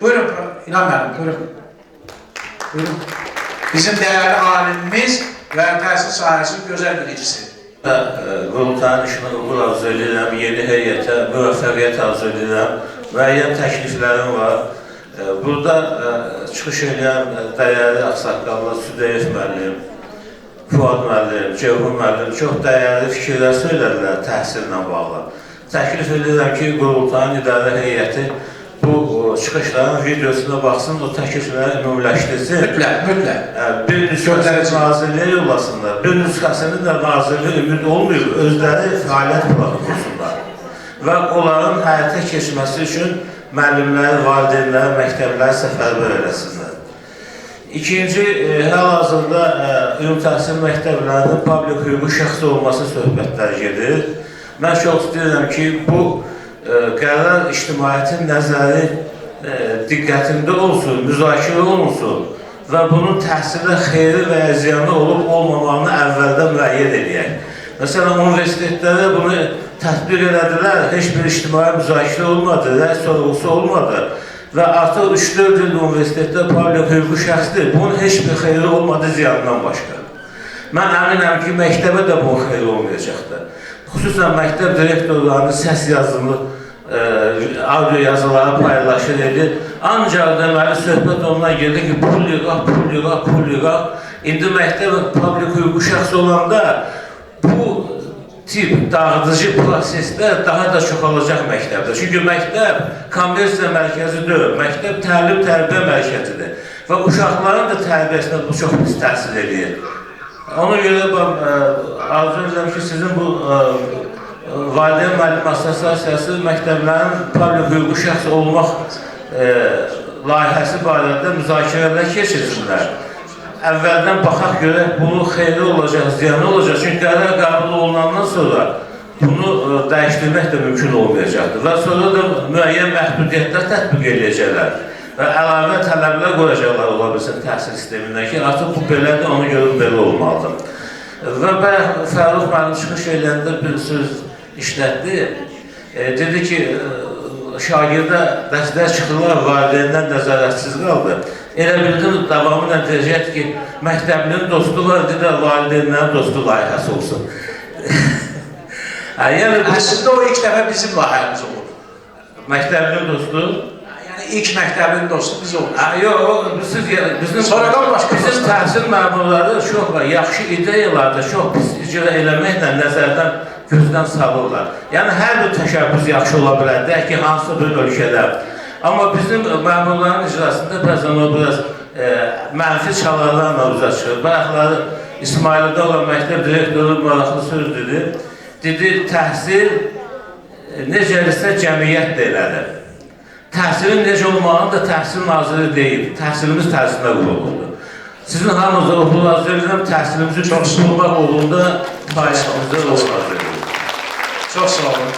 Buyurun İlham müəllim, buyurun. Buyurun. Bizim değerli alimimiz ve təhsil sahəsinin gözəl bilicisi. Qurultayın işinə uğur arzu edirəm, yeni heyətə müvəffəqiyyət arzu edirəm. Müəyyən təkliflərim var. Burada çıxış edən dəyərli ağsaqqallar Südeyev müəllim, Fuad müəllim, Ceyhun müəllim çox dəyərli fikirlər söylədilər təhsillə bağlı. Təklif edirəm ki, Qurultayın idarə heyəti bu çıxışların videosuna baxsın, o təklifləri ümumiləşdirsin. Mütləq, mütləq. Bir nüsxəsini nazirliyə yollasınlar, bir nüsxəsini də nazirliyə ümid olmayıb, özləri fəaliyyət planı qursunlar. Və onların həyata keçməsi üçün müəllimləri, valideynləri, məktəbləri səfərbər eləsinlər. İkinci, hal-hazırda ümumi təhsil məktəblərinin publik hüquqi şəxs olması söhbətləri gedir. Mən çox istəyirəm ki, bu qərar ictimaiyyətin nəzəri diqqətində olsun, müzakirə olunsun və bunun təhsilə xeyri və ya ziyanı olub olmamağını əvvəldən müəyyən eləyək. Məsələn, universitetlərdə bunu tətbiq elədilər, heç bir ictimai müzakirə olmadı, rəy sorğusu olmadı və artıq 3-4 il universitetdə publik hüquqi şəxsdir. Bunun heç bir xeyri olmadı ziyanından başqa. Mən əminəm ki, məktəbə də bunun xeyri olmayacaqdır. Xüsusən məktəb direktorlarının səs yazımı, audio yazıları paylaşır edir. Ancaq deməli söhbət ondan gedir ki, pul yığaq, pul yığaq, pul yığaq. İndi məktəb publik hüquqi şəxs olanda bu tip dağıdıcı proseslər daha da çoxalacaq məktəbdə. Çünki məktəb kommersiya mərkəzi deyil, məktəb təlim tərbiyə mərkəzidir. Və uşaqların da tərbiyəsinə bu çox pis təsir eləyir. Ona görə arzu edirəm ki, sizin bu Valideyn Müəllim Assosiasiyası məktəblərin publik hüquqi şəxs olmaq layihəsi barədə müzakirələr keçirsinlər. Əvvəldən baxaq görək bunun xeyri olacaq, ziyanı olacaq. Çünki qərar qəbul olunandan sonra bunu dəyişdirmək də mümkün olmayacaqdır. Və sonra da müəyyən məhdudiyyətlər tətbiq eləyəcəklər. Və əlavə tələblər qoyacaqlar ola bilsin təhsil sistemindən ki, artıq bu belədir, ona görə belə olmalıdır. Və bayaq Fərrux müəllim çıxış eləyəndə bir söz işlətdi. Dedi ki, şagirdə dərslər çıxırlar, valideynlər nəzarətsiz qaldı. Elə bildim, davamı ilə deyəcəkdi ki, məktəblinin dostu var, dedi də valideynlərin dostu layihəsi olsun. Yəni bu Əslində o ilk dəfə bizim layihəmiz olub. məktəblinin dostu. Yəni ilk məktəbin dostu biz olduq. Yox, o, siz bizim Sonradan başqa bizim təhsil məmurları çox yaxşı ideyaları da çox pis icra eləməklə nəzərdən gözdən salırlar. Yəni hər bir təşəbbüs yaxşı ola bilər, deyək ki, hansısa bir ölkədə. Amma bizim məmurların icrasında bəzən o biraz mənfi çalarlarla üzə çıxır. Bayaqları İsmaildə olan məktəb direktoru maraqlı söz dedi. Dedi, təhsil necədirsə cəmiyyət də elədir. Təhsilin necə olmağını da Təhsil Naziri deyib. Təhsilimiz təhsilinə qurulubdur. Sizin hamınıza uğur arzu edirəm. Təhsilimizi çox qurmaq uğrunda fəaliyyətimizdə uğur arzu edirəm. Çox sağ olun.